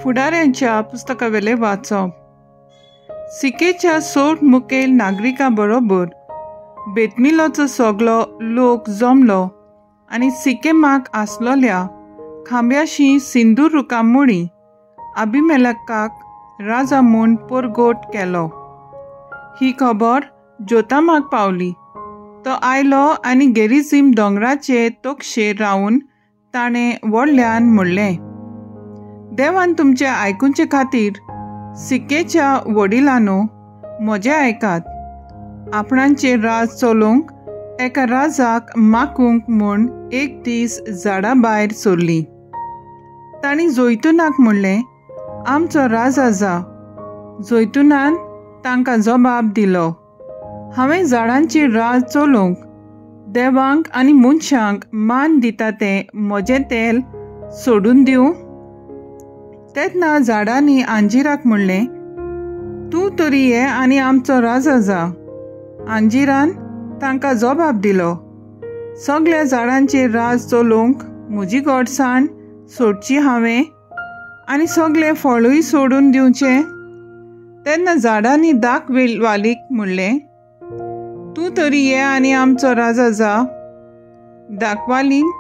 फुडाऱ्यांच्या पुस्तकावेले वाचप. सिकेच्या 60 मुखेल नागरिकां बरोबर बेतमिलोचो सगलो लोक जमलो आनी सिकेमाक आसलोल्या खांब्याशी सिंदूर रुखा मुळी अभिमेलकाक राजा म्हूण परगोट केलो. ही खबर जोतामाक पावली. तो आयलो आनी गेरिझीम दोंगराचे तोक्षेर रावन ताणें व्हडल्यान म्हणलें, देवान तुमचें आयकुचे खातीर सिकेच्या वडिलांनो म्हजें आयकात. आपणांचेर राज चलोवंक एका राजाक माकूंक म्हूण एक दीस झाडां भायर सरलीं. तांणी जैतुनाक म्हणलें, आमचो राजा जा. जैतुनान तांकां जबाब दिलो, हांवें झाडांचेर राज चलोवंक देवांक आनी मनशांक मान दिता तें म्हजें तेल सोडून दिवं? तेन्ना झाडांनी आंजिराक म्हणलें, तूं तरी ये आनी आमचो राजा जा. आंजिरान तांकां जबाब दिलो, सगल्या झाडांचेर राज चलोवंक म्हजी गोडसाण सोडची हांवें आनी सगलें फळूय सोडून दिवचें? तेन्ना झाडांनी दाक वालीक म्हणलें, तूं तरी ये आनी आमचो राजा जा. दाकवालीन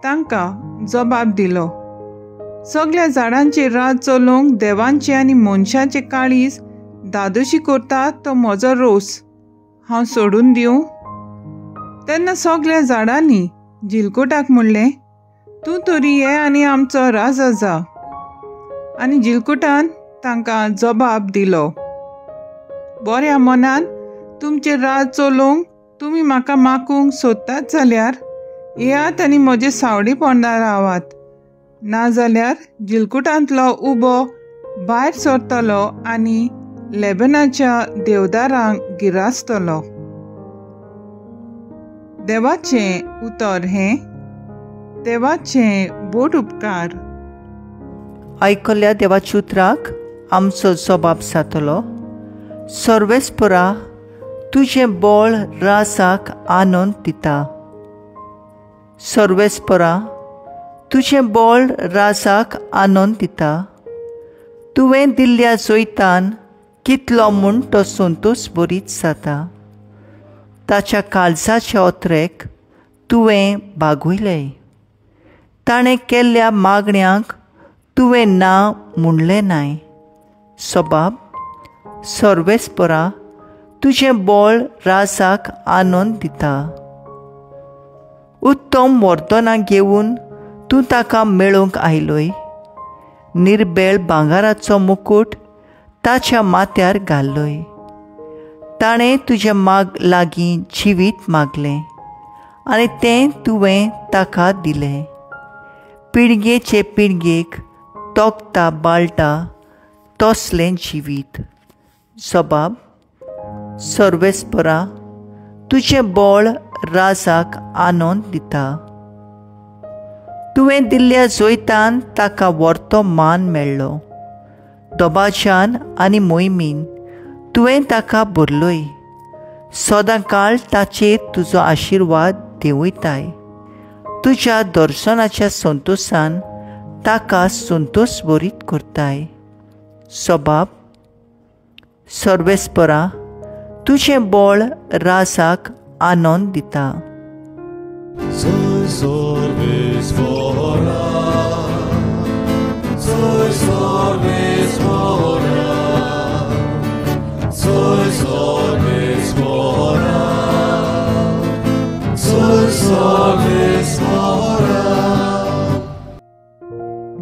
तांकां जबाब दिलो, सगल्या झाडांचेर राज चलोवंक देवांचें आनी मनशाचें काळीज दादोशी करता तो म्हजो रोस हांव सोडून दिवं? तेन्ना सगल्या झाडांनी जिलकोटाक म्हणलें, तूं तरी ये आनी आमचो राजा जा. आनी जिलकुटान तांकां जबाब दिलो, बऱ्या मनान तुमचेर राज चलोवंक तुमी म्हाका माकूंक सोदतात जाल्यार येयात आनी म्हजे सावडी पोंदा रावात, नाजाल्यार जिलकुटांतलो उबो भायर सरतलो आनी लेबनाच्या देवदारांक गिरासतलो. देवाचें उतर हें. देवाचें बोट उपकार. आयकल्या देवाच्या उतराक आमचो जबाब जातलो. सर्वेस्परा तुजें बळ राजाक आनंद दिता. सर्वेस्परा तुजें बळ राजाक आनंद दिता. तुवें दिल्ल्या जैतान कितलो म्हूण तो संतोश बरीच जाता. ताच्या काळजाच्या ओतरेक तुवें बागयलें. ताणें केल्ल्या मागण्यांक तुवें ना म्हणलें नाय. सबाब सर्वेस्परा तुजें बळ राजाक आनंद दिता. उत्तम वर्दनां घेवन तूं ताका मेळोवंक आयलोय. निर्बेळ भांगराचो मुकूट ताच्या माथ्यार घाल्लोय. ताणें तुज्या माग लागीं जिवीत मागलें आनी तें तुवें ताका दिलें. पिळगेचे पिळगेक तोखता बाळटा तसलें जिवीत. जबाब सर्वेस्परा तुजें बळ राजाक आनंद दिता. तुवें दिल्ल्या जैतान ताका व्हरतो मान मेळ्ळो. दबाज्यान आनी मोहिमेन तुवें ताका भरलोय. सदां काळ ताचेर तुजो आशिर्वाद देंवयताय. तुज्या दर्शनाच्या संतोशान ताका संतोश बरीत करताय. सबाब सर्वेस्परा तुजें बळ राजाक आनंद दिता.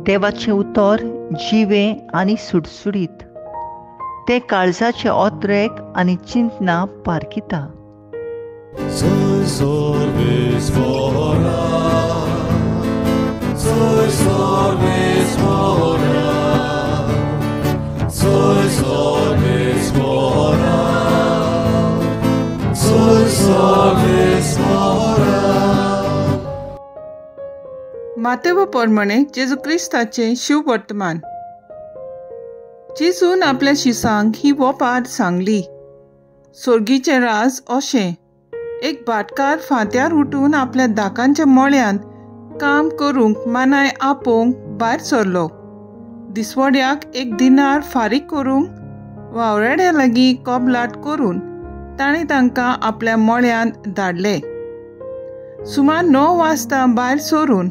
देवाचें उतर जिवें आनी सुडसुडीत. तें काळजाचे ओतरेक आनी चिंतना पारखिता. मातेव प्रमाणे जेजू क्रिस्ताचें शिववर्तमान. जेजून आपल्या शिसांक ही वोपार सांगली. सोर्गीचें राज अशें, एक भाटकार फांत्यार उठून आपल्या दाकांच्या मळ्यांत काम करूंक मानाय आपोवंक भायर सरलो. दिसवड्याक 1 दिनार फारीक करूंक वावराड्या लागीं कबलाट करून ताणें तांकां आपल्या मळ्यांत धाडले. सुमार 9 वाजता भायर सरून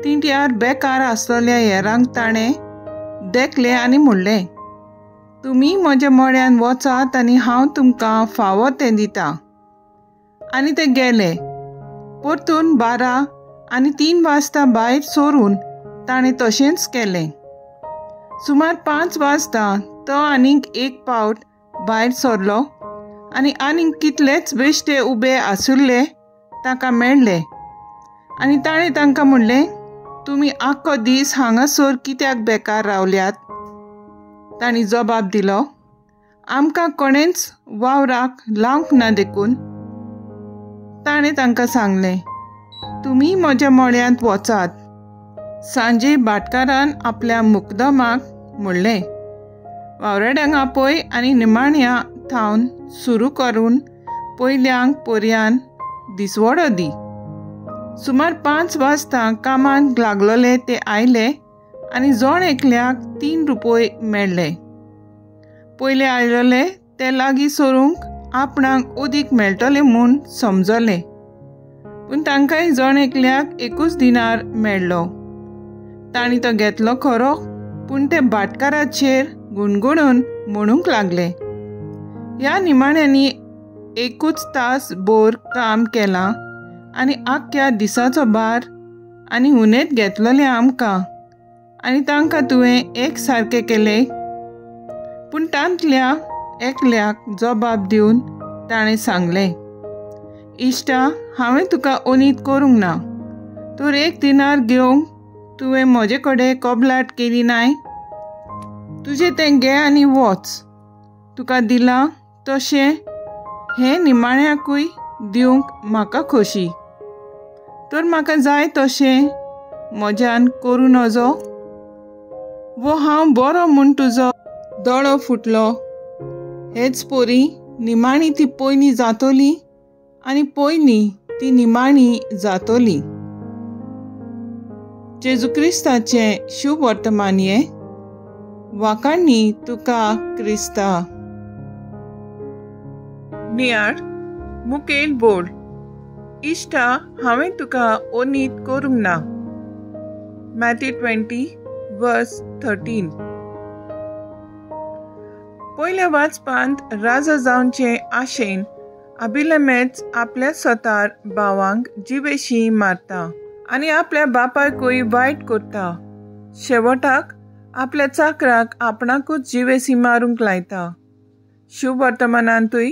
तिंट्यार बेकार आसलेल्या हेरांक ताणें देखले आनी म्हणलें, तुमी म्हज्या मळ्यान वचात आनी हांव तुमकां फावो तें दिता. आनी ते गेले. परतून 12 आनी 3 वाजता भायर सरून ताणें तशेंच केलें. सुमार 5 वाजता तो आनीक 1 पावट भायर सरलो आनी आनीक कितलेच बेश्टे उबे आसुल्ले ताका मेळ्ळे आनी ताणें तांकां म्हणलें, तुमी आख्खो दीस हांगासर कित्याक बेकार रावल्यात? तांणी जबाब दिलो, आमकां कोणेंच वावराक लावंक ना देखून. ताणें तांकां सांगलें, तुमी म्हज्या मळ्यांत वचात. सांजे भाटकारान आपल्या मुकदमाक म्हणलें, वावराड्यांक आपय आनी निमाण्या थावन सुरू करून पयल्यांक पर्यान दिसवडो दी. सुमार 5 वाजता कामाक लागलोले ते आयले आनी जण एकल्याक 3 रुपये मेळ्ळे. पयले आयलोले ते लागीं सरूंक आपणाक अदीक मेळटले म्हूण समजले, पूण तांकांय जण एकल्याक 1 दिनार मेळ्ळो. तांणी तो घेतलो खरो, पूण ते भाटकाराचेर गुणगुणून म्हणूंक लागले, ह्या निमाण्यांनी 1 तास भर काम केलां आनी आख्ख्या दिसाचो भार आनी हुनेत घेतलोले आमकां आनी तांकां तुवें एक सारकें केलें. पूण तांतल्या एकल्याक जबाब दिवन ताणें सांगलें, इश्टा, हांवें तुका अनीत करूंक ना. तर 1 दिनार घेवंक तुवें म्हजे कडेन कबलाट केली नाय? तुजें तें घे आनी वच. तुका दिलां तशें हें निमाण्याकूय दिवंक म्हाका खोशी. तर म्हाका जाय तशें म्हज्यान करूं नजो? वो हांव बरो म्हूण तुजो दोळो फुटलो? हेच पोरी निमाणी ती पयलीं जातली आनी पयलीं ती निमाणी जातली. जेजू क्रिस्ताचें शुभ वर्तमान हें. वाखाणणी तुका क्रिस्ता. नियाळ मुखेल बोल. इश्टा, हांवें तुका अनीत करूंक ना. मॅथ्यू 20:13. पयल्या वाचपांत राजा जावचे आशेन अबिलेमेच आपल्या स्वतार भावांक जिवेशी मारता आनी आपल्या बापायकूय वायट करता. शेवटाक आपल्या चाकराक आपणाकूच जिवेशी मारूंक लायता. शुभ वर्तमानांतूय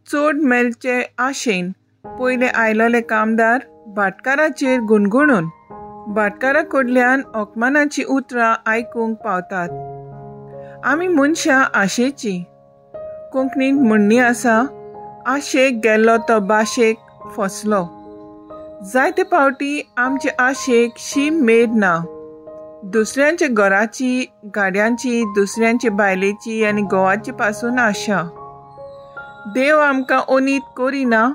चड मेळचे आशेन पयले आयलोले कामदार भाटकाराचेर गुणगुणून भाटकारा कडल्यान अपमानाची उतरां आयकूंक पावतात. आमी मनशां आशेची. कोंकणींत म्हणणी आसा, आशेक गेल्लो तो भाशेक फसलो. जायते पावटी आमचे आशेक शीम मेर ना. दुसऱ्यांच्या घराची, गाडयांची, दुसऱ्यांचे बायलेची आनी घोवाची पासून आशा. देव आमकां अनीत करिना,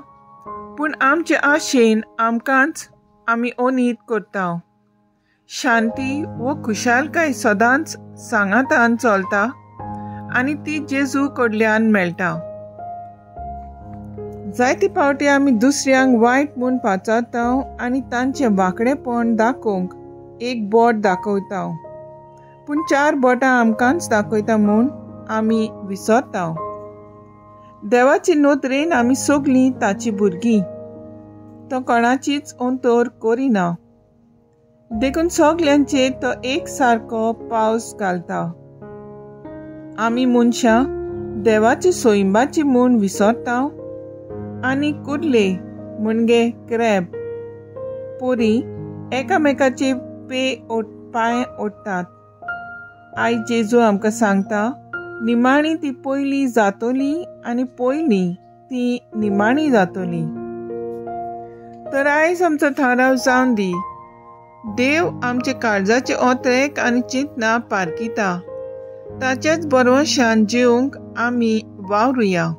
पूण आमचे आशेन आमकांच आमी अनीत करता. शांती वो खुशालकाय सदांच सांगातान चलता आनी ती जेजू कडल्यान मेळटा. जायते पावटी आमी दुसऱ्यांक वायट म्हूण पाचारता आनी तांचें वांकडेपण दाखोवंक 1 बोट दाखयता, पूण 4 बोटां आमकांच दाखयता म्हूण आमी विसरता. देवाचे नदरेन आमी सगलीं ताची भुरगीं. तो कोणाचीच अंतर करिना, देखून सगल्यांचेर तो एक सारको पावस घालता. आमी मनशां देवाचे सोयंबाची म्हूण विसरता आनी कुर्ले म्हणजे क्रॅब पोरी एकामेकाचे पे पांय ओडटात. आयज जेजू आमकां सांगता, निमाणी ती पयली जातली आनी पयली ती निमाणी जातली. तर आयज आमचो थाराव जावन दी, देव आमचे काळजाचे ओतरेक आनी चिंतना पारखिता. ताच्याच बरोवशान जिवंक आमी वावरुया.